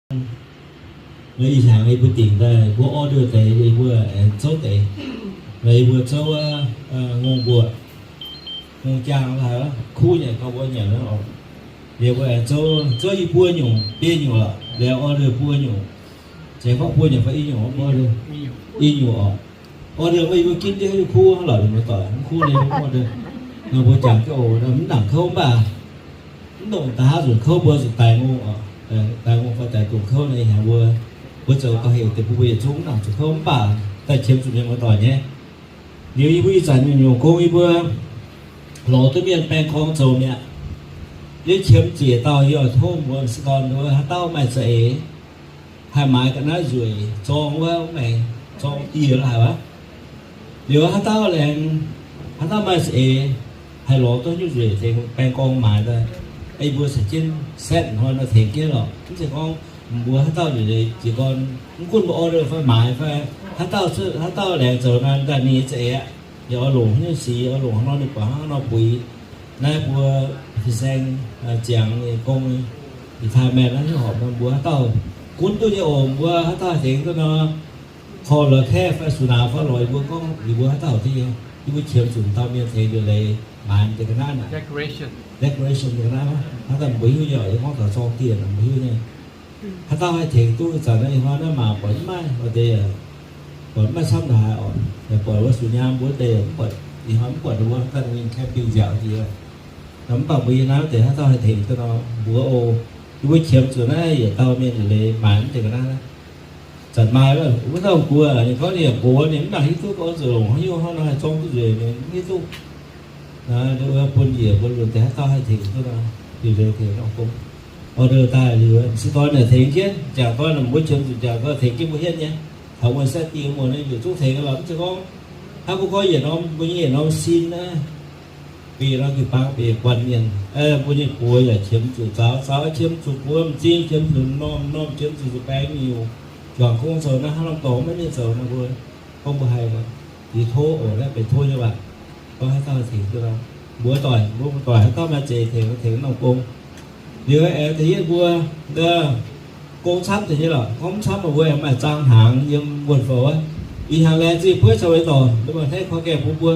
Ih hnyangx yie mbuo dingc daaih mbuo order deix, yie mbuo aengx zouv deix. Yie mbuo zouv wuov ngongh mbuoqc, ngongh jaang haaix, kuv nyanc gauh mbuo nyanc oc. Liuz mbuo aengx zouv, zouv yie buo nyungc, biei nyungc lorqc, liuz order buo nyungc. Zeiz gorngv buo nyungc fai i nyungc order? I nyungc oc. Order mbuo yie mbuo ginv jienv kuv lorqc, mbuo doic mv kuv nyei order. Nor mbuo jangx jienv oc, mv nangc kouv mv baac mv ndongc da'haav nzunc kouv mbuo zuqc daic ngongh oc. Daic ngongh fai daic dongh kouv nyei hnyangx mbuo, mbuo zoux gauh hec deix bun mbuo yietc zungv mv nangc zuqc kouv mv baac daaih qiemx zuqc mienh muoz-doic nyei. Liuz yie mbuo ih zanc nyungc-nyungc gong yie mbuo lorz duqv mienh baeng gorng zoux mi'aqv. Yie qiemx zuqc yietc dauh yie oix tov mbuo se gorn haaix dauh maaih za'eix haih maaiz ga'naaiv nzueic zorng wuov maengx, zorng dieh lorqc haaix aqv. Liuz haaix dauh laengz, haaix dauh maaih za'eix haih lorz duqv nyungc nzueic tengx baeng gorng maaiz daaih, yie mbuo caux jienv setv hnoi nor tengx jienv lorqc. Mv zeiz gorngv mbuo haaix dauh liuz jiez gorn, mv gunv mbuo order fai maaiz fai, haaix dauh, haaix dauh laengz zoux naaiv daaih ninh nyei za'eix aqv. Yaac oix longc haaix nyungc sic, oix longc haaix nor ninh buatc hnangv nor buix. Naaiv mbuo fin-saeng ziangx nyei gong, retirement naaiv nyungc horpc nor mbuo haaix dauh gunv duqv nyei oc. Mbuo haaix dauh tengx duqv nor, call lorz kaeqv fai sux nauz fai lorz yie mbuo gorngv, yie mbuo haaix dauh dingh nyei, yie mbuo qiemx zuqc dauh mienh tengx liuz leiz maaiz deix ga'naaiv aqv. Decoration deix ga'naaiv, haaix dauh mbuo hiuv nyei oc, yie gorngv taux zorng dieh mbuo hiuv nyei. Haaix dauh haih tengx duqv ih zanc naaiv ih hnoi naaiv mangc buatc mv maaih, buatc mv maaih camv haaix oc. Yaac buatc wuov sux nyaam mbuo deix mv buatc, ih hnoi mv buatc ninh mbuo haaix dauh mingh camping nziaauc deix. Mv baac mbuo yie naaiv deix haaix dauh haih tengx duqv nor mbuox oc. Yie mbuo qiemx zuqc naaiv yietc dauh mienh leiz maaiz mv deix ga'naaiv. Zanc maaih wuov dauh mbuo ninh gorngv ninh yaac gox, ninh mv nangc hiuv duqv gorngv zuqc longc haaix nyungc hnangv nor haih zorng duqv nzueic, ninh mv hiuv duqv. Bun njiec mbuo lunx deix haaix dauh haih tengx duqv nor, liuz leiz tengx nor gong. Order daaih liuz, se gorn yaac tengx jienv, jangc gorn mbuo qiemx zuqc jangc gorn tengx jienv mbuo hietv nyei. Taux wuonh setv dingh muonz ninh yietc zungv tengx lorqc, mv zeiz gorngv hnangv mbuo gorngv yietc norm, mbuo nyei yietc norm sin naaiv, bieqc norm jiu-baang bieqc guanh mienh, mbuo nyei buoz yaac qiemx zuqc zaux, zaux qiemx zuqc buoz m'zing, qiemx zuqc m'normh, m'normh qiemx zuqc zuqc baeng nyungc. Juangc gong zoux naaiv hnangv norm dorngx maiv mienh zoux nor mbuo gorngv mbuo haih liuz tov oc, naaiv benx tov nyei waac. Gorngv haaix dauh tengx duqv nor, mbuox doic, mbuo doic haaix dauh maaih za'eix tengx, tengx norm gong. Liuz aengx da'yietv mbuo, gong camv deix nyei lorqc, gorngv mv camv mbuo aengx maaih zaang hnaangx yiem wuonh fou aqv. Ih hnyangx laengz zingh buov caux meih dorc, meih maaih hneiv korv gaengh bun mbuo.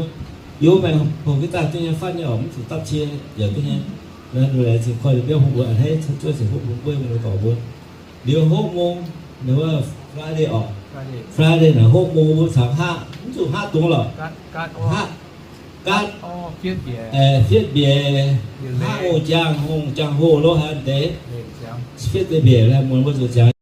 Yie maengx houc gitv daaih duqv nyei fatv nyei oc, mv zuqc dapv cie yaac duqv nyei. Naaiv laengz zingh korv-lienh biauv bun mbuo, a'hneiv cuotv ziepc fuqv bun mbuo, meih dorc mbuo. Liuz hopv mong, ninh wuov Friday oc, Friday naaic hopv mong mbuo caux haav, mv zuqc haav dungz lorqc. Haav, gaatv, fietv mbiec, haav ong-jaang, ong-jaang hoh lov haaix deix, fietv deix mbiec, muonz mbuo zuqc ziangx.